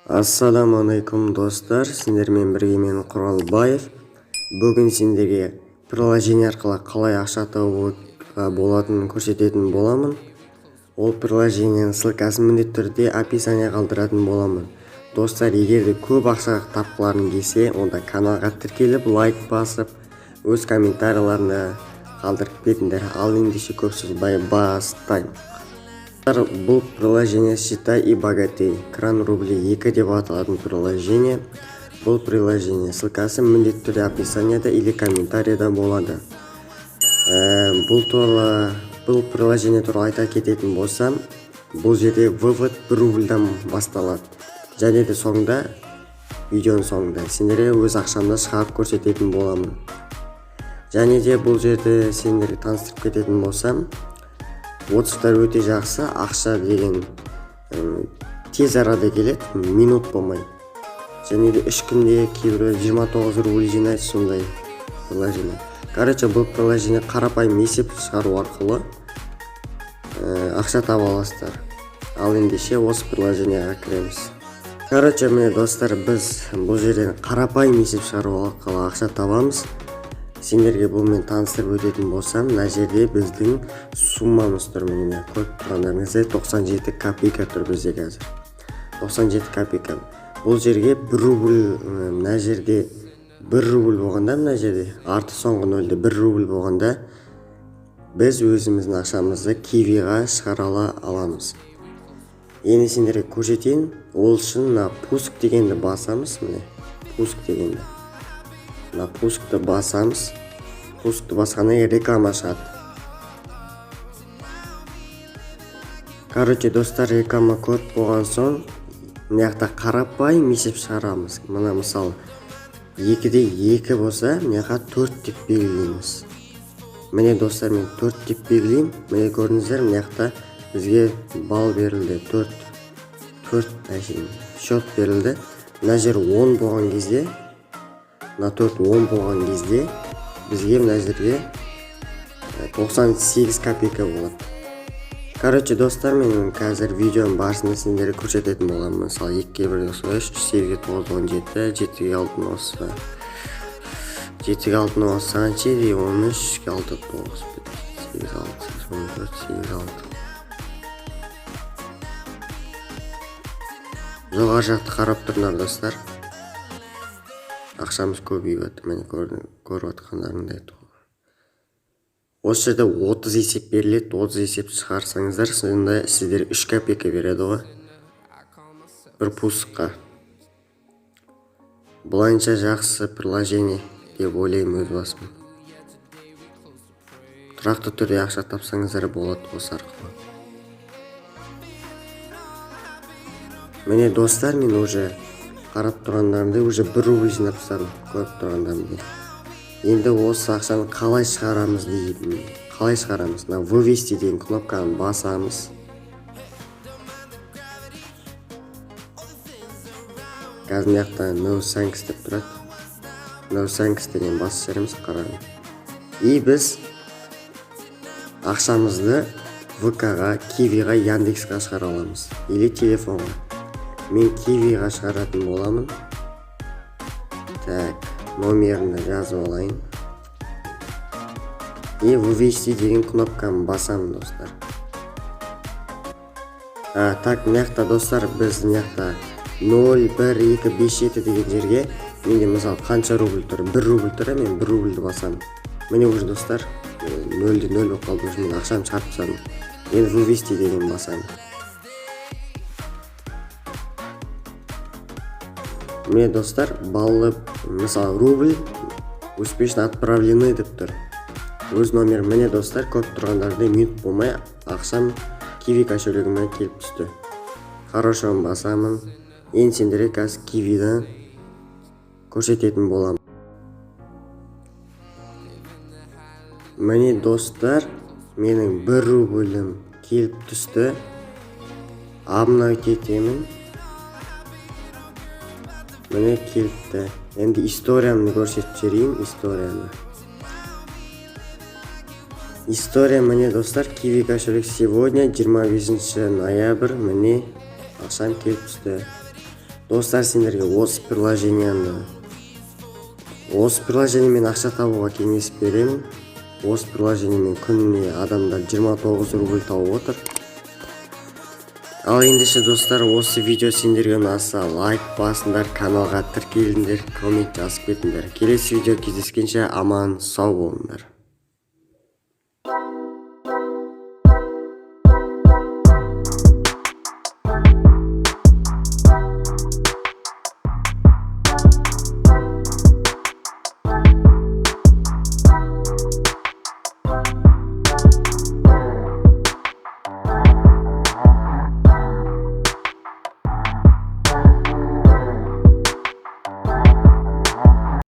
Ассалаумағалейкум, достар! Сендермен бірге мен, Құралбаев. Бүгін сендерге приложение арқылы қалай ақша табуға болатынын көрсететін боламын. Ол приложениенің ссылкасын міндетті түрде описание қалдыратын боламын. Достар, егер де көп ақша тапқыларың келсе, онда каналға тіркеліп, лайк басып, өз комментарийларыңды қалдырып кетіңдер. Ал ендеше көп созбай бастаймын. Бұл приложение «Считай и богатей», «Кран рубли 2» деп аталатын приложение. Бұл приложение ссылкасы міндетті түрде описанияда или комментарийда болады. Бұл туралы, бұл приложение туралы айта кететін болсам, бұл жерде вывод 1 рубльдан басталады. Және де соңында, видеоның соңында сендерге өз ақшамды шығарып көрсететін боламын. Және де бұл жерде сендерге таныстырып кететін болсам, отзывтар өте жақсы. Ақша деген тез арада келеді, минут болмай. Және де 3 күнде кейбіреулер 29 рубль жинайды, сондай приложение. Короче, бұл приложение қарапайым есеп шығару арқылы ақша таба аласыздар. Ал ендеше осы приложениеға кіреміз. Короче, міне, достар, біз бұл жерден қарапайым есеп шығару арқылы ақша табамыз. Сендерге бұнымен таныстырып өтетін болсам, мына жерде біздің суммамыз тұр. Міне, көріп тұрғандарыңыздай, 97 копейка тұр бізде қазір, 97 копейка. Бұл жерге 1 рубль, мына жерде 1 рубль болғанда, мына жерде арты соңғы нөлде 1 рубль болғанда, біз өзіміздің ақшамызды кивиға шығара аламыз. Енді сендерге көрсетейін. Ол үшін мына «Пуск» дегенді басамыз. Міне, «Пуск» дегенді, мына «Пускты» басамыз. «Пускты» басқаннан кейін реклама шығады. Короче, достар, реклама көріп болған соң, мына жақта қарапайым есеп шығарамыз. Мына, мысалы, 2-де 2 болса, мына жаққа 4 деп белгілейміз. Міне, достар, мен 4 деп белгілеймін. Міне, көрдіңіздер, мына жақта бізге балл берілді, 4, 4 әшейін счет берілді. Мына жер 10 болған кезде, мына 4 10 болған кезде, бізге мына жерге 98 копейка болады. Короче, достар, мен қазір видеоның барысында сендерге көрсететін боламын. Мысалы, 2-ге 1 қосса 3, 8-ге 9 17, 7-ге 6 қосса, 7-ге 6 қосса қанша еді? 13, 3-ке 6 9, 8, 6, 14, 8, 6. Жоғары жақты қарап тұрыңдар, достар, ақшамыз көбейіп жатыр. Міне, көріп жатқандарыңдай, осы жерде 30 есеп беріледі. 30 есеп шығарсаңыздар, сонда сіздер 3 копейка береді ғой бір пускқа. Былайынша жақсы приложение деп ойлаймын өз басым. Тұрақты түрде ақша тапсаңыздар болады осы арқылы. Міне, достар, мен уже қарап тұрғандарымдай, уже 1 рубль жинап тастадым, көріп тұрғандарымдай. Енді осы ақшаны қалай шығарамыз деймін, қалай шығарамыз? Мына «Вывести» деген кнопканы басамыз. Қазір мына жақта «No thanks» деп тұрады. «No thanks» деген басып жібереміз, қараңыз. И біз ақшамызды ВК-ға, кивиға, Яндексқа шығара аламыз или телефонға. Мен кивиға шығаратын боламын. Так, номерімді жазып алайын и «Вывести» деген кнопканы басамын, достар. Так, мына жақта, достар, біз мына жақта 0, 1, 2, 5, 7 деген жерге менде, мысалы, қанша рубль тұр? 1 рубль тұр, мен 1 рубльді басамын. Міне, уже, достар, 0-де 0 болып қалды. Уже мен ақшамды шығарып тастадым. Енді «Вывести» деген басамын. Міне, достар, баллы, мысалы, рубль успешно отправлены деп тұр өз номерім. Міне, достар, көріп тұрғандарыңдай, минут болмай ақшам киви кошелегіме келіп түсті. Хорошо басамын. Енді сендерге қазір кивиді көрсететін боламын. Міне, достар, менің 1 рублім келіп түсті. Обновить етемін. Міне, келіпті. Енді историямды көрсетіп жіберейін, историяны. История, міне, достар, киви кошелек, сегодня 25 ноябрь. Міне, ақшам келіп түсті. Достар, сендерге осы приложениемен ақша табуға кеңес беремін. Осы приложениемен күніне адамдар 29 рубль тауып отыр. Ал ендеше, достар, осы видео сендерге ұнаса, лайк басыңдар, каналға тіркеліңдер, коммент жазып кетіңдер. Келесі видео кездескенше аман сау болыңдар.